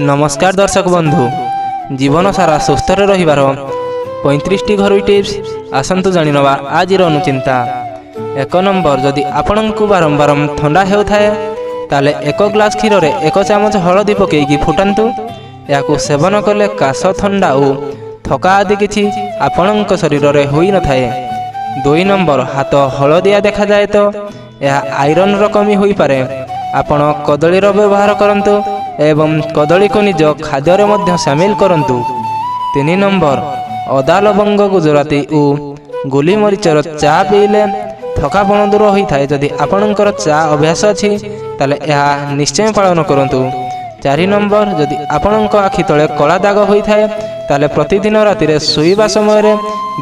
ନମସ୍କାର ଦର୍ଶକ ବନ୍ଧୁ, ଜୀବନ ସାରା ସୁସ୍ଥରେ ରହିବାର 35ଟି ଘରୋଇ ଟିପ୍ସ ଆସନ୍ତୁ ଜାଣିନେବା ଆଜିର ଅନୁଚିନ୍ତା। 1 ନମ୍ବର, ଯଦି ଆପଣଙ୍କୁ ବାରମ୍ବାର ଥଣ୍ଡା ହେଉଥାଏ, ତାହେଲେ 1 ଗ୍ଲାସ୍ କ୍ଷୀରରେ 1 ଚାମଚ ହଳଦୀ ପକାଇକି ଫୁଟାନ୍ତୁ। ଏହାକୁ ସେବନ କଲେ କାଶ, ଥଣ୍ଡା ଓ ଥକା ଆଦି କିଛି ଆପଣଙ୍କ ଶରୀରରେ ହୋଇନଥାଏ। 2 ନମ୍ବର, ହାତ ହଳଦିଆ ଦେଖାଯାଏ ତ ଏହା ଆଇରନ୍ର କମି ହୋଇପାରେ। ଆପଣ କଦଳୀର ବ୍ୟବହାର କରନ୍ତୁ ଏବଂ କଦଳୀକୁ ନିଜ ଖାଦ୍ୟରେ ମଧ୍ୟ ସାମିଲ କରନ୍ତୁ। 3 ନମ୍ବର, ଅଦା, ଲବଙ୍ଗ, ଗୁଜୁରାତି ଓ ଗୋଲମରିଚର ଚା ପିଇଲେ ଥକାପଣ ଦୂର ହୋଇଥାଏ। ଯଦି ଆପଣଙ୍କର ଚା ଅଭ୍ୟାସ ଅଛି, ତାହେଲେ ଏହା ନିଶ୍ଚୟ ପାଳନ କରନ୍ତୁ। 4 ନମ୍ବର, ଯଦି ଆପଣଙ୍କ ଆଖି ତଳେ କଳା ଦାଗ ହୋଇଥାଏ, ତାହେଲେ ପ୍ରତିଦିନ ରାତିରେ ଶୋଇବା ସମୟରେ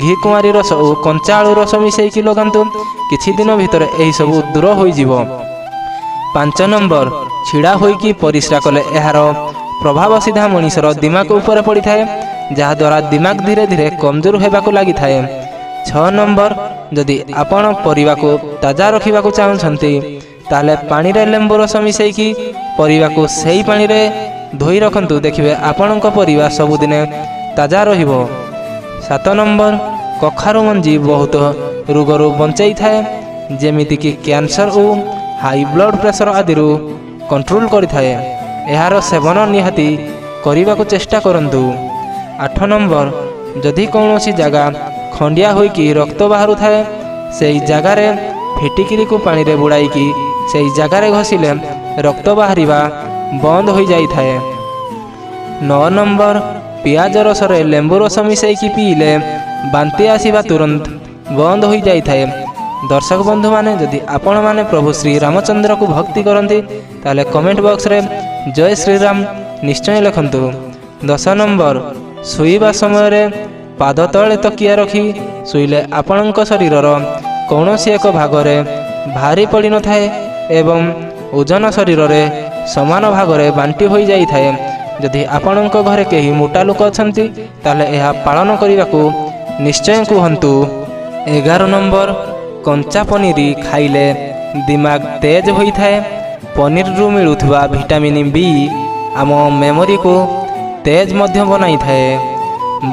ଘି କୁଆଁରୀ ରସ ଓ କଞ୍ଚା ଆଳୁ ରସ ମିଶାଇକି ଲଗାନ୍ତୁ। କିଛି ଦିନ ଭିତରେ ଏହିସବୁ ଦୂର ହୋଇଯିବ। 5 ନମ୍ବର, ଛିଡ଼ା ହୋଇକି ପରିସ୍ରା କଲେ ଏହାର ପ୍ରଭାବ ସିଧା ମଣିଷର ଦିମାଗ ଉପରେ ପଡ଼ିଥାଏ, ଯାହାଦ୍ୱାରା ଦିମାଗ ଧୀରେ ଧୀରେ କମଜୋର ହେବାକୁ ଲାଗିଥାଏ। 6 ନମ୍ବର, ଯଦି ଆପଣ ପରିବାକୁ ତାଜା ରଖିବାକୁ ଚାହୁଁଛନ୍ତି, ତାହେଲେ ପାଣିରେ ଲେମ୍ବୁ ରସ ମିଶାଇକି ପରିବାକୁ ସେଇ ପାଣିରେ ଧୋଇ ରଖନ୍ତୁ। ଦେଖିବେ, ଆପଣଙ୍କ ପରିବା ସବୁଦିନେ ତାଜା ରହିବ। 7 ନମ୍ବର, କଖାରୁ ମଞ୍ଜି ବହୁତ ରୋଗରୁ ବଞ୍ଚାଇଥାଏ, ଯେମିତିକି କ୍ୟାନ୍ସର ଓ ହାଇ ବ୍ଲଡ଼ ପ୍ରେସର ଆଦିରୁ କଣ୍ଟ୍ରୋଲ କରିଥାଏ। ଏହାର ସେବନ ନିହାତି କରିବାକୁ ଚେଷ୍ଟା କରନ୍ତୁ। 8 ନମ୍ବର, ଯଦି କୌଣସି ଜାଗା ଖଣ୍ଡିଆ ହୋଇକି ରକ୍ତ ବାହାରୁଥାଏ, ସେଇ ଜାଗାରେ ଫିଟିକିରିକୁ ପାଣିରେ ବୁଡ଼ାଇକି ସେଇ ଜାଗାରେ ଘଷିଲେ ରକ୍ତ ବାହାରିବା ବନ୍ଦ ହୋଇଯାଇଥାଏ। 9 ନମ୍ବର, ପିଆଜ ରସରେ ଲେମ୍ବୁ ରସ ମିଶାଇକି ପିଇଲେ ବାନ୍ତି ଆସିବା ତୁରନ୍ତ ବନ୍ଦ ହୋଇଯାଇଥାଏ। ଦର୍ଶକ ବନ୍ଧୁମାନେ, ଯଦି ଆପଣମାନେ ପ୍ରଭୁ ଶ୍ରୀ ରାମଚନ୍ଦ୍ରକୁ ଭକ୍ତି କରନ୍ତି, ତାହେଲେ କମେଣ୍ଟ ବକ୍ସରେ ଜୟ ଶ୍ରୀରାମ ନିଶ୍ଚୟ ଲେଖନ୍ତୁ। 10 ନମ୍ବର, ଶୋଇବା ସମୟରେ ପାଦ ତଳେ ତକିଆ ରଖି ଶୋଇଲେ ଆପଣଙ୍କ ଶରୀରର କୌଣସି ଏକ ଭାଗରେ ଭାରି ପଡ଼ିନଥାଏ ଏବଂ ଓଜନ ଶରୀରରେ ସମାନ ଭାଗରେ ବାଣ୍ଟି ହୋଇଯାଇଥାଏ। ଯଦି ଆପଣଙ୍କ ଘରେ କେହି ମୋଟା ଲୋକ ଅଛନ୍ତି, ତାହେଲେ ଏହା ପାଳନ କରିବାକୁ ନିଶ୍ଚୟ କୁହନ୍ତୁ। 11 ନମ୍ବର, କଞ୍ଚା ପନିର ଖାଇଲେ ଦିମାଗ ତେଜ ହୋଇଥାଏ। ପନିରରୁ ମିଳୁଥିବା ଭିଟାମିନ୍ ବି ଆମ ମେମୋରିକୁ ତେଜ ମଧ୍ୟ ବନାଇଥାଏ।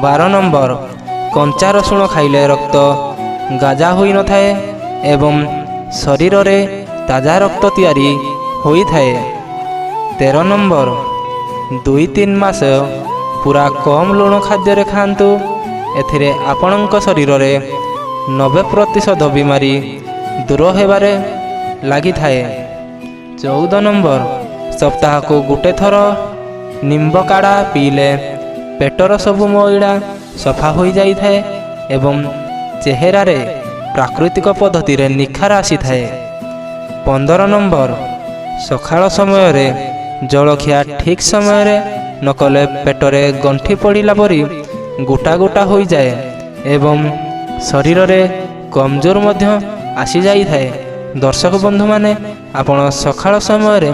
12 ନମ୍ବର, କଞ୍ଚା ରସୁଣ ଖାଇଲେ ରକ୍ତ ଗାଜା ହୋଇନଥାଏ ଏବଂ ଶରୀରରେ ତାଜା ରକ୍ତ ତିଆରି ହୋଇଥାଏ। 13 ନମ୍ବର, 2-3 ମାସ ପୁରା କମ୍ ଲୁଣ ଖାଦ୍ୟରେ ଖାଆନ୍ତୁ। ଏଥିରେ ଆପଣଙ୍କ ଶରୀରରେ 90% ବିମାରୀ ଦୂର ହେବାରେ ଲାଗିଥାଏ। 14 ନମ୍ବର, ସପ୍ତାହକୁ ଗୋଟେ ଥର ନିମ୍ବ କାଢ଼ା ପିଇଲେ ପେଟର ସବୁ ମଇଳା ସଫା ହୋଇଯାଇଥାଏ ଏବଂ ଚେହେରାରେ ପ୍ରାକୃତିକ ପଦ୍ଧତିରେ ନିଖାର ଆସିଥାଏ। 15 ନମ୍ବର, ସକାଳ ସମୟରେ ଜଳଖିଆ ଠିକ୍ ସମୟରେ ନକଲେ ପେଟରେ ଗଣ୍ଠି ପଡ଼ିଲା ପରି ଗୋଟା ଗୋଟା ହୋଇଯାଏ ଏବଂ ଶରୀରରେ କମଜୋର ମଧ୍ୟ ଆସିଯାଇଥାଏ। ଦର୍ଶକ ବନ୍ଧୁମାନେ, ଆପଣ ସକାଳ ସମୟରେ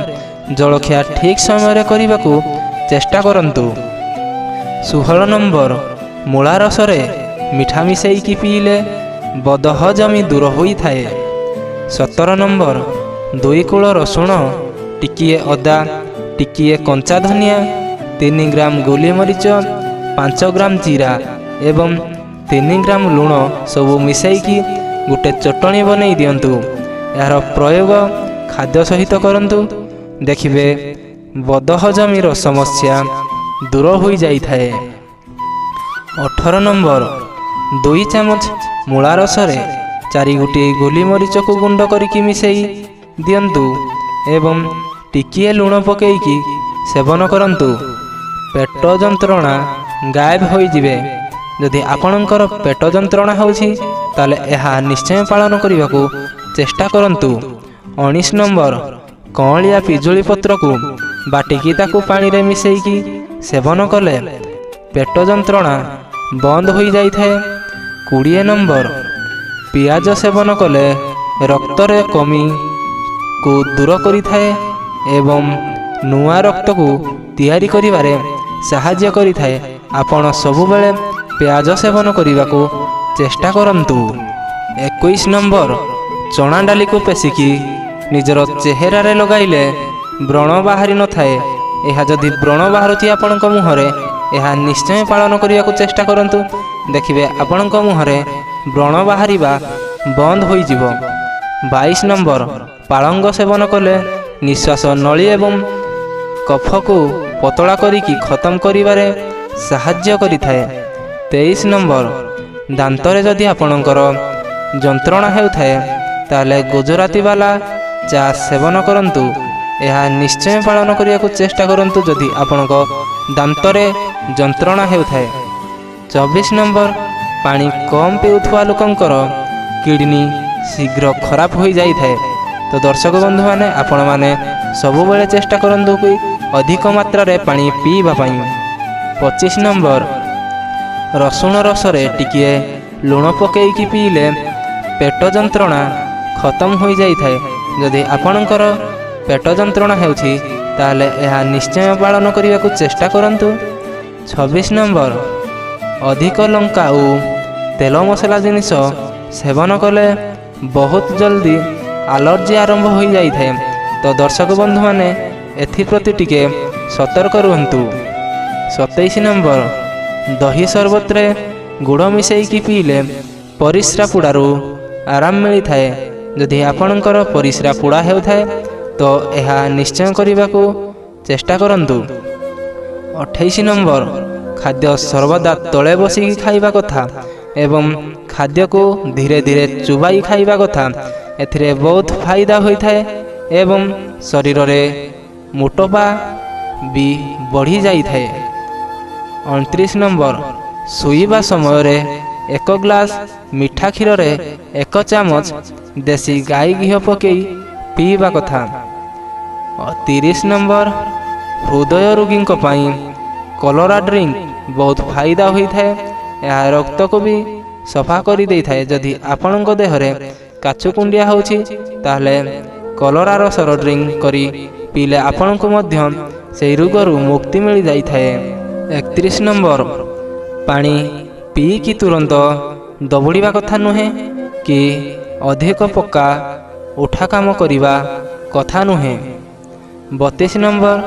ଜଳଖିଆ ଠିକ୍ ସମୟରେ କରିବାକୁ ଚେଷ୍ଟା କରନ୍ତୁ। 16 ନମ୍ବର, ମୂଳା ରସରେ ମିଠା ମିଶାଇକି ପିଇଲେ ବଦହଜମି ଦୂର ହୋଇଥାଏ। 17 ନମ୍ବର, 2 କୋଳ ରସୁଣ, ଟିକିଏ ଅଦା, ଟିକିଏ କଞ୍ଚା ଧନିଆ, 3 ଗ୍ରାମ ଗୋଲମରିଚ, 5 ଗ୍ରାମ ଜିରା ଏବଂ 3 ଗ୍ରାମ ଲୁଣ ସବୁ ମିଶାଇକି ଗୋଟେ ଚଟଣି ବନେଇ ଦିଅନ୍ତୁ। ଏହାର ପ୍ରୟୋଗ ଖାଦ୍ୟ ସହିତ କରନ୍ତୁ। ଦେଖିବେ, ବଦହଜମିର ସମସ୍ୟା ଦୂର ହୋଇଯାଇଥାଏ। 18 ନମ୍ବର, 2 ଚାମଚ ମୂଳା ରସରେ ଚାରି ଗୋଟିଏ ଗୋଲମରିଚକୁ ଗୁଣ୍ଡ କରିକି ମିଶାଇ ଦିଅନ୍ତୁ ଏବଂ ଟିକିଏ ଲୁଣ ପକାଇକି ସେବନ କରନ୍ତୁ। ପେଟ ଯନ୍ତ୍ରଣା ଗାୟବ ହୋଇଯିବେ। ଯଦି ଆପଣଙ୍କର ପେଟ ଯନ୍ତ୍ରଣା ହେଉଛି, ତାହେଲେ ଏହା ନିଶ୍ଚୟ ପାଳନ କରିବାକୁ ଚେଷ୍ଟା କରନ୍ତୁ। 19 ନମ୍ବର, କଅଁଳିଆ ପିଜୁଳି ପତ୍ରକୁ ବାଟିକି ତାକୁ ପାଣିରେ ମିଶାଇକି ସେବନ କଲେ ପେଟ ଯନ୍ତ୍ରଣା ବନ୍ଦ ହୋଇଯାଇଥାଏ। 20 ନମ୍ବର, ପିଆଜ ସେବନ କଲେ ରକ୍ତରେ କମିକୁ ଦୂର କରିଥାଏ ଏବଂ ନୂଆ ରକ୍ତକୁ ତିଆରି କରିବାରେ ସାହାଯ୍ୟ କରିଥାଏ। ଆପଣ ସବୁବେଳେ ପିଆଜ ସେବନ କରିବାକୁ ଚେଷ୍ଟା କରନ୍ତୁ। 21 ନମ୍ବର, ଚଣା ଡାଲିକୁ ପେଶିକି ନିଜର ଚେହେରାରେ ଲଗାଇଲେ ବ୍ରଣ ବାହାରି ନଥାଏ। ଏହା ଯଦି ବ୍ରଣ ବାହାରୁଛି ଆପଣଙ୍କ ମୁହଁରେ, ଏହା ନିଶ୍ଚୟ ପାଳନ କରିବାକୁ ଚେଷ୍ଟା କରନ୍ତୁ। ଦେଖିବେ, ଆପଣଙ୍କ ମୁହଁରେ ବ୍ରଣ ବାହାରିବା ବନ୍ଦ ହୋଇଯିବ। 22 ନମ୍ବର, ପାଳଙ୍ଗ ସେବନ କଲେ ନିଶ୍ୱାସ ନଳୀ ଏବଂ କଫକୁ ପତଳା କରିକି ଖତମ କରିବାରେ ସାହାଯ୍ୟ କରିଥାଏ। 23 ନମ୍ବର, ଦାନ୍ତରେ ଯଦି ଆପଣଙ୍କର ଯନ୍ତ୍ରଣା ହେଉଥାଏ, ତାହେଲେ ଗୁଜୁରାତି ବାଲା ଚା ସେବନ କରନ୍ତୁ। ଏହା ନିଶ୍ଚୟ ପାଳନ କରିବାକୁ ଚେଷ୍ଟା କରନ୍ତୁ, ଯଦି ଆପଣଙ୍କ ଦାନ୍ତରେ ଯନ୍ତ୍ରଣା ହେଉଥାଏ। 24 ନମ୍ବର, ପାଣି କମ୍ ପିଉଥିବା ଲୋକଙ୍କର କିଡ଼ନୀ ଶୀଘ୍ର ଖରାପ ହୋଇଯାଇଥାଏ। ତ ଦର୍ଶକ ବନ୍ଧୁମାନେ, ଆପଣମାନେ ସବୁବେଳେ ଚେଷ୍ଟା କରନ୍ତୁ କି ଅଧିକ ମାତ୍ରାରେ ପାଣି ପିଇବା ପାଇଁ। 25 ନମ୍ବର, ରସୁଣ ରସରେ ଟିକିଏ ଲୁଣ ପକାଇକି ପିଇଲେ ପେଟ ଯନ୍ତ୍ରଣା ଖତମ ହୋଇଯାଇଥାଏ। ଯଦି ଆପଣଙ୍କର ପେଟ ଯନ୍ତ୍ରଣା ହେଉଛି, ତାହେଲେ ଏହା ନିଶ୍ଚୟ ପାଳନ କରିବାକୁ ଚେଷ୍ଟା କରନ୍ତୁ। 26 ନମ୍ବର, ଅଧିକ ଲଙ୍କା ଓ ତେଲ ମସଲା ଜିନିଷ ସେବନ କଲେ ବହୁତ ଜଲ୍ଦି ଆଲର୍ଜି ଆରମ୍ଭ ହୋଇଯାଇଥାଏ। ତ ଦର୍ଶକ ବନ୍ଧୁମାନେ, ଏଥିପ୍ରତି ଟିକେ ସତର୍କ ରୁହନ୍ତୁ। 27 ନମ୍ବର, ଦହି ସରବତରେ ଗୁଡ଼ ମିଶାଇକି ପିଇଲେ ପରିସ୍ରା ପୋଡ଼ାରୁ ଆରାମ ମିଳିଥାଏ। ଯଦି ଆପଣଙ୍କର ପରିସ୍ରା ପୋଡ଼ା ହେଉଥାଏ, ତ ଏହା ନିଶ୍ଚୟ କରିବାକୁ ଚେଷ୍ଟା କରନ୍ତୁ। 28 ନମ୍ବର, ଖାଦ୍ୟ ସର୍ବଦା ତଳେ ବସିକି ଖାଇବା କଥା ଏବଂ ଖାଦ୍ୟକୁ ଧୀରେ ଧୀରେ ଚୁବାଇ ଖାଇବା କଥା। ଏଥିରେ ବହୁତ ଫାଇଦା ହୋଇଥାଏ ଏବଂ ଶରୀରରେ ମୋଟାପା ବି ବଢ଼ି ଯାଇଥାଏ। 29 ନମ୍ବର, ଶୋଇବା ସମୟରେ ଏକ ଗ୍ଲାସ୍ ମିଠା କ୍ଷୀରରେ ଏକ ଚାମଚ ଦେଶୀ ଗାଈ ଘିଅ ପକାଇ ପିଇବା କଥା। 30 ନମ୍ବର, ହୃଦୟ ରୋଗୀଙ୍କ ପାଇଁ କଲରା ଡ୍ରିଙ୍କ ବହୁତ ଫାଇଦା ହୋଇଥାଏ। ଏହା ରକ୍ତକୁ ବି ସଫା କରିଦେଇଥାଏ। ଯଦି ଆପଣଙ୍କ ଦେହରେ କାଛୁ କୁଣ୍ଡିଆ ହେଉଛି, ତାହେଲେ କଲରା ରସର ଡ୍ରିଙ୍କ କରି ପିଇଲେ ଆପଣଙ୍କୁ ମଧ୍ୟ ସେହି ରୋଗରୁ ମୁକ୍ତି ମିଳିଯାଇଥାଏ। 31 ନମ୍ବର, ପାଣି ପିଇକି ତୁରନ୍ତ ଦୌଡ଼ିବା କଥା ନୁହେଁ କି ଅଧିକ ପକ୍କା ଉଠା କାମ କରିବା କଥା ନୁହେଁ। 32 ନମ୍ବର,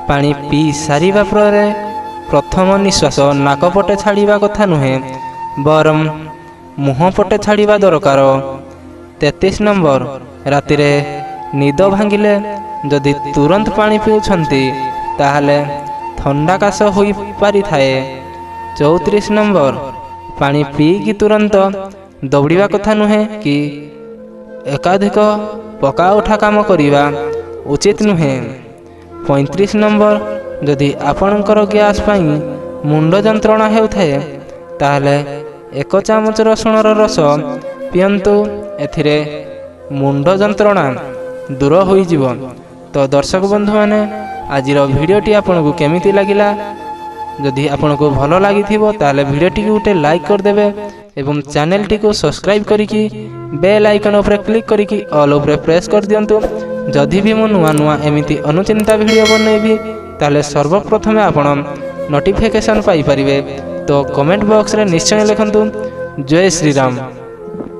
ପାଣି ପିଇ ସାରିବା ପରେ ପ୍ରଥମ ନିଶ୍ୱାସ ନାକ ପଟେ ଛାଡ଼ିବା କଥା ନୁହେଁ, ବରଂ ମୁହଁ ପଟେ ଛାଡ଼ିବା ଦରକାର। 33 ନମ୍ବର, ରାତିରେ ନିଦ ଭାଙ୍ଗିଲେ ଯଦି ତୁରନ୍ତ ପାଣି ପିଉଛନ୍ତି, ତାହେଲେ ଥଣ୍ଡା କାଶ ହୋଇପାରିଥାଏ। 34 ନମ୍ବର, ପାଣି ପିଇକି ତୁରନ୍ତ ଦୌଡ଼ିବା କଥା ନୁହେଁ କି ଏକାଧିକ ପକା ଉଠା କାମ କରିବା ଉଚିତ ନୁହେଁ। 35 ନମ୍ବର, ଯଦି ଆପଣଙ୍କର ଗ୍ୟାସ୍ ପାଇଁ ମୁଣ୍ଡ ଯନ୍ତ୍ରଣା ହେଉଥାଏ, ତାହେଲେ ଏକ ଚାମଚ ରସୁଣର ରସ ପିଅନ୍ତୁ। ଏଥିରେ ମୁଣ୍ଡ ଯନ୍ତ୍ରଣା ଦୂର ହୋଇଯିବ। ତ ଦର୍ଶକ ବନ୍ଧୁମାନେ, ଆଜିର ଭିଡ଼ିଓଟି ଆପଣଙ୍କୁ କେମିତି ଲାଗିଲା? ଯଦି ଆପଣଙ୍କୁ ଭଲ ଲାଗିଥିବ, ତାହେଲେ ଭିଡ଼ିଓଟିକୁ ଗୋଟେ ଲାଇକ୍ କରିଦେବେ ଏବଂ ଚ୍ୟାନେଲଟିକୁ ସବସ୍କ୍ରାଇବ୍ କରିକି ବେଲ୍ ଆଇକନ୍ ଉପରେ କ୍ଲିକ୍ କରିକି ଅଲ୍ ଉପରେ ପ୍ରେସ୍ କରିଦିଅନ୍ତୁ। ଯଦି ବି ମୁଁ ନୂଆ ନୂଆ ଏମିତି ଅନୁଚିନ୍ତା ଭିଡ଼ିଓ ବନେଇବି, ତାହେଲେ ସର୍ବପ୍ରଥମେ ଆପଣ ନୋଟିଫିକେସନ୍ ପାଇପାରିବେ। ତ କମେଣ୍ଟ ବକ୍ସରେ ନିଶ୍ଚୟ ଲେଖନ୍ତୁ, ଜୟ ଶ୍ରୀରାମ।